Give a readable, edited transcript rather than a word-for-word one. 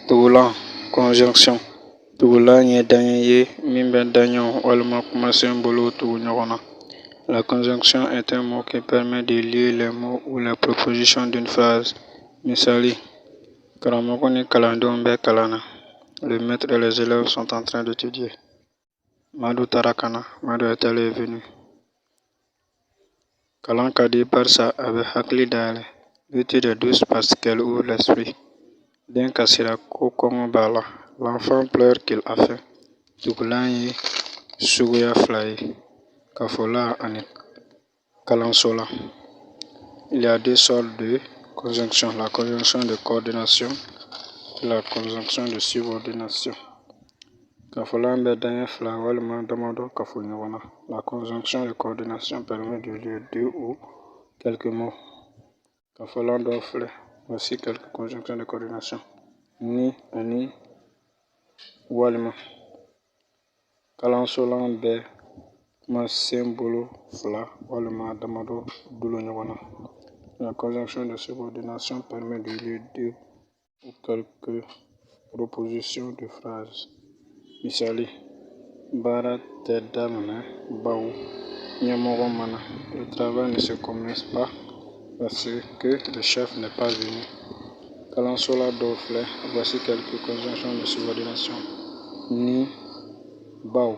Tugulan, conjonction. Tugulan ye daɲɛ ye min bɛ daɲɛw walima kumasen bolow tugu ɲɔgɔn na. La conjonction est un mot qui permet de lier les mots ou les propositions d'une phrase. Misali: Karamɔgɔ ni kalandenw bɛ kalan na. Le maître et les élèves sont en train d'étudier. Madu taara ka na. Madu est allé et venu. Kalan ka di barisa a bɛ hakili dayɛlɛ. L'étude est douce parce qu'elle ouvre l'esprit. Den kasira ko kɔngɔ b'a la. L'enfant pleure qu'il a faim. Tugulan ye suguya fila ye: kafolan ani kalansolan. Il y a deux sortes de conjonctions: la conjonction de coordination et la conjonction de subordination. Kafolan bɛ daɲɛ fila walima damadɔ kafo ɲɔgɔn na. La conjonction de coordination permet de lier deux ou quelques mots. Kafolan dɔw filɛ. Voici quelques conjonctions de coordination: ni, ani, walima. Kalansolan bɛ kumasen bolo fila walima damadɔ dulon ɲɔgɔn na. La conjonction de subordination permet de lier deux ou quelques propositions de phrases. Misali: Baara tɛ daminɛ bawo ɲɛmɔgɔ ma na. Le travail ne se commence pas parce que le chef n'est pas venu. Kalansolan dɔw filɛ. Voici quelques conjonctions de subordination: ni, bawo.